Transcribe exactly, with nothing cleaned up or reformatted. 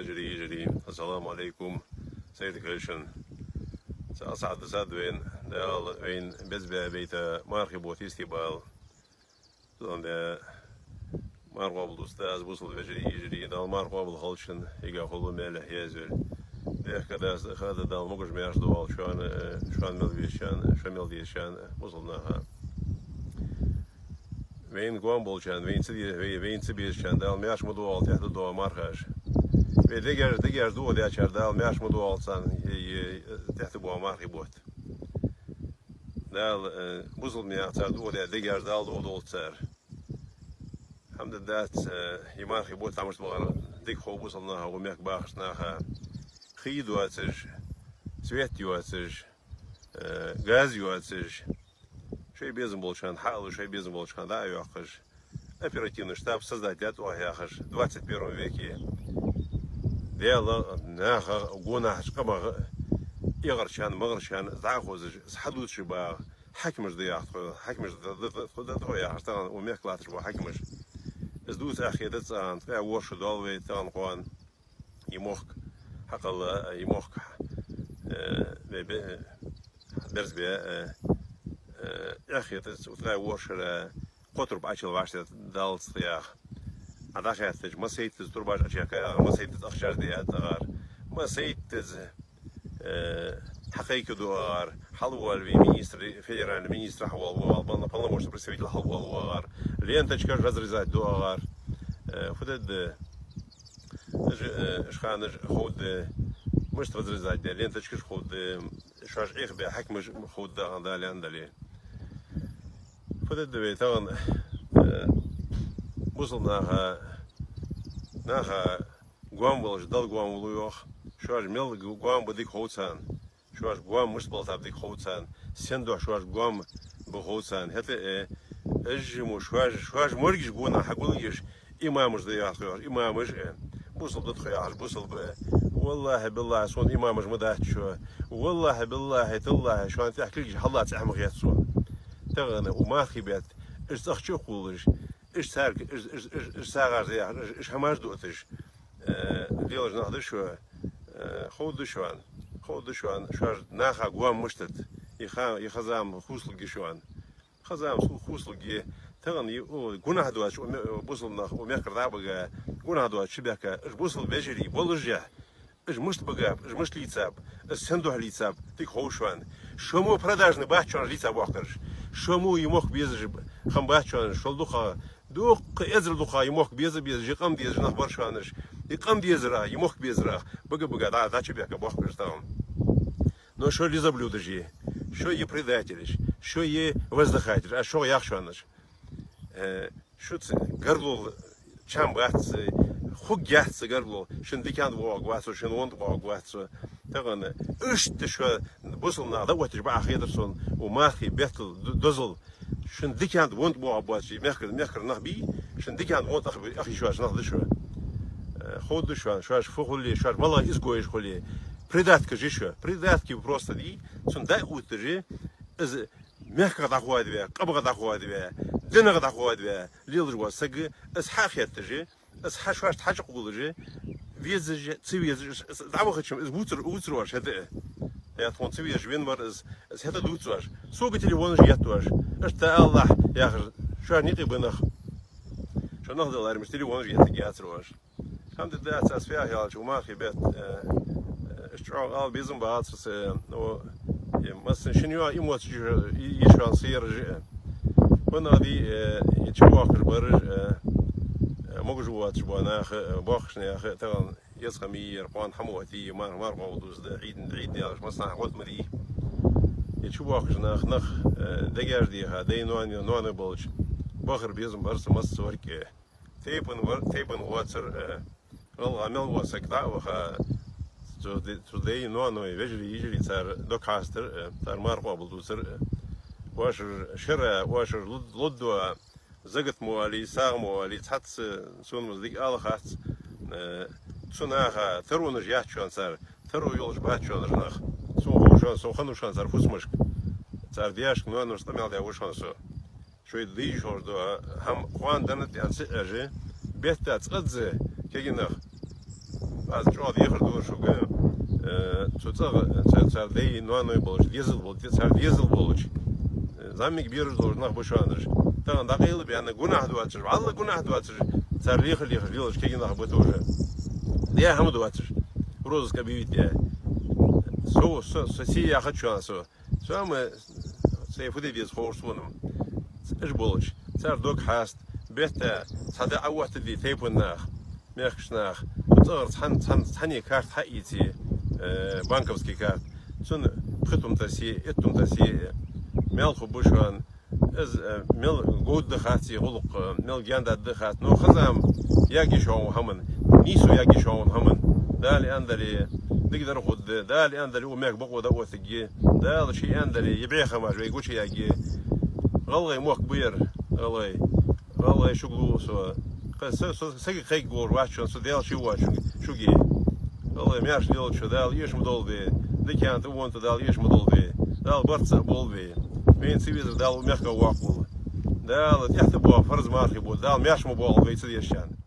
Вежарий, йижарий, ассаламу Ӏалайкум. Сайра кхайшан. Цхьа сахьат да сад вайна, Дала вайна беза баь бейта мархий бутт йисте бала. Цудухьа марха къоабал дувца да аз, бусалба вежарий, йижарий, Дала марха къоабал хилда шун, йига хулла мел еза вер. Дехка дас хада Дала могаш-маьрша доагӀалда шоана, э, шоана мел везачарна, шо мел дезачарна, бусалба наха. Вайна гоама болчарна, вайна ца де-, вай-, вайна ца безачарна Дала маьрша ма доагӀалда тӀехьа доагӀа мархаш. Вай дегаш, дегаш дохадаьчарна Дала маьрша ма доагӀалда царна, е, е, тӀехьа боагӀа мархий бутт. Дала, э, бусалба наьха цар дохадаь дегаш Дала дохадолда цар. ХӀама дац, э, из мархий бутт тамаш бахар дика хов бусалба наха, укх мехка бахача наха. Хий доацаш, свет йоацаш, э, газ йоацаш, шоай безам болча хана хьалуш, шоай безам болча хана дӀа а йоаккхаш, оперативный штаб создать даьд оаха яхаш, двадцать первом веке. Даьла наха гонахьарча къамах эгӀарчарна, магӀарчарна дӀа а хозаш, из хьадувцаш багӀа хьакимаш да яхаш тхо, хьакимаш да, да, да, да тхо яхаш, тахан укх мехка латташ бола хьакимаш. Из дувца эхь хетац царна, ткъаь ворхӀ шу доал вай тахан кхоана. Из мохк хьакхелла, из мохк, э, бе-, бе-, берзабе, э, э, эхь хетац, укх ткъаь ворхӀ шера кхо турба Ӏочул вӀаштӀехьадаллалца тхо яха. Ӏа дӀахаьттача, массайттаза турбаш Ӏочуяьккхай, массайттаза ахчаш диад агӀар. Массайттаза, э, хьакхайкаду агӀар. Хьалвоалавий министр, федеральный министр хьавоалаву агӀар, полно-, полномочный представитель хьалвоалаву агӀар. Ленточкаш разрезать ду агӀар. Э, фу де деза? Уж, э, уж ханаш ховргда, мишта разрезать де, ленточкаш ховргда, шоаш Ӏехабаь хьакимаш ховргда, Дала аьнна дале. Фу де деза вай тахан, э, бусалба наха, наха гоама волаш, Дала гоама волаш йоах, шоаш мел гоама ба дика хов царна. Шоаш гоама мишта балийтаб дика хов царна, сен духьа шоаш гоама ба хов царна. ХӀаьта, э, уж мо шоаш, шоаш моргаш гонахьа хьагулъеш, имамаш да яхаш, имамаш, э, бусалба да тхо яхаш, бусалба, э. ВаллахӀи, биллахӀи, сона имамаш ма дац шо. ВаллахӀи, биллахӀи, таллахӀи, шоана тӀехьа кулгаш хьалла цӀихь ма хет сона. Тахан укх мархий бетта уж цӀагӀа чу а кхоллаш, уж царга, уж, уж, уж, уж сагӀаш да яхаш, уж, уж хӀамаш доацаш, э, лелаш нах да шо, э, ховргда шоана, ховргда шоана, шоаш наха гоама мишта да. Из ха-, из ха-зама хувцалургья шоана. Ха-зама ху-, хувцалургья, тахан из, о, гунахь доацаш, о, ме-, бусалба нах, укх мехкара дӀа а багӀа, гунахь доацаш чубаьхка, уж бусалба вежарий болашехь, уж мишта багӀаб, уж мишта лийцаб, уж сен духьа лийцаб, дика хов шоана. Шо мо продажный бац шоана лийца боахкараш. Шо мо из мохк безаш хинна бац шоана, шул дукха, дукха эзар дукха из мохк беза а безаш, из къам дезаш нах бар шоана уж. Из къам дезарах, из мохк безарах, бага-бага дӀа, дӀачубаьхка боахкараш тахан. Но шо лизоблюдаш я, шо я предателаш, шо я воздыхателаш, аз шуга ях шоана уж. Э, шуца гаргало чам бац, хургьяц гаргало, шун дикан тӀа воагӀаргвац со, шун вон тӀа воагӀаргвац со. Тахан иштта шо бусалба наха дӀаотташ бакъахьа хетар сона, укх мархий бетта д-, дозал. Шун дикан тӀа, вон тӀа воагӀаргбоацаш, мехкара, мехкара нах бий, шун дикан тӀа, вон тӀа ах-, ахийша йоацаш нах да шо. Э, ховргда шоана, шоаш фу хуле, шоаш малагӀа изгояш хуле. Придаткаш я шо, придатки просто дий, цунна дӀаотташ, из мехках дӀахоадаваь, къамах дӀахоадаваь, динах дӀахоадаваь лелаш вола саг, из хьа а хетташ, из хьа шоашта хьачукхувлаш, везаш, ца везаш, из, из дӀавахача из вувцар-, вувцаргволаш хӀаьта а. Е тхона ца везаш венавар из, из хӀаьта дувц оаш. Сога телефонаш етт оаш. Иштта алалахь, яхаш, шоаш никъ баь нах. Шо нах даларе, мишта телефонаш еттаргьяцар оаш. ХӀама дац, аз фу яхар аьлча, укх мархий бетта, э, э, иштта чӀоагӀа ала безам бац са, э, ну, э, массане шин йоа эмоцеш я, я шоана сера жи. Ванах ди, э, из чубоахкаш бараш, э, э, могаш воацаш бола нах, э, боккхийча наьха, тахан еза хӀама яр, кхоана хӀама оттае, мар-, марха къоабал дувца да, Ӏийд, Ӏийд ялаш, массанахьа гӀод ма дий. Из чубоахкаш нах, нах, э, дегаш деха, дай-ноаной, ноаной болча, бахар безам бар са массане а. Тайпан вар-, тайпан воацар, э, гӀалгӀа мел вола саг дӀа а ваха, цу д-, цу дай-ноаной, вежарий, йижарий цар дог хьастар, э, цар марха къоабал дувцар, э, оаш шера, оаш лу-, луддо, закат мо алий, сагӀа мо алий, цхьацца сона ма дика ала хац, э, цу наха таронаш яц шоана цар, таро йолаш бац шоана уж нах. Сона хов шоана, сона хиннав шоана цар фусамашка. Цар даьшка, ноаношта къамаьл даь ва шоана со. Шоай дийша хӀама да, хӀама кхоана денна тӀа ца Ӏеш, бетта цкъаза кагий нах. Аз чӀоагӀа дехар ду шуга, э, цу цӀагӀа, цар, цар даьй, ноаной болча, дезал бол-, цар дезал болча, э, зӀамига бераш долаш нах ба шоана уж. Тахан дӀакъайлабаьнна гунахь доацаш, валла гунахь доацаш, цар лехар-лехаш лелаш кагий нах ба тоже. Даь хӀама доацаш, розыск объявить даь. Со, со, со се яхача шоана со. Со-м, сай фу де деза ховш сона-м. Уж болча, цар дог хьаста, бетта цхьа даа оттаде тайпан нах, мехкаш нах, цӀагӀара цхьан, цхьан, цхьанне карта хьаийце, э, банковский карта. Цун пхи тума тассе, итт тума тассе, мел хургба шоана, из, э, мел говргда хац из гӀулакх, мел гаьна даргда хац. Но хоза-м ягге шоана хӀаман, нийсо ягге шоана хӀаман. Дала аьннадар дикадар хургда, Дала аьннадар укх мехка бокъо дӀаоттаргья, Дала ший аьннадар, е бӀехамаш вай гучаяргья. ГӀалгӀай мохк ба ер, гӀалгӀай. ГӀалгӀай шуга лу со. Кхы са, со, сага кхайкаргволаш вац шоана, со Даьла ший воацаш шуга. ГӀалгӀай маьрша лелача Дала эша ма долда вай. Диканна тӀа, вонна тӀа Дала эша ма долда вай. Дала барт цхьа болба вай. Вайна ца везар Дала укх мехках воаккхалва. Дала тӀехьа боагӀа фарз мархий болба. Дала маьрша ма боаккхалба вай ца дезачарна.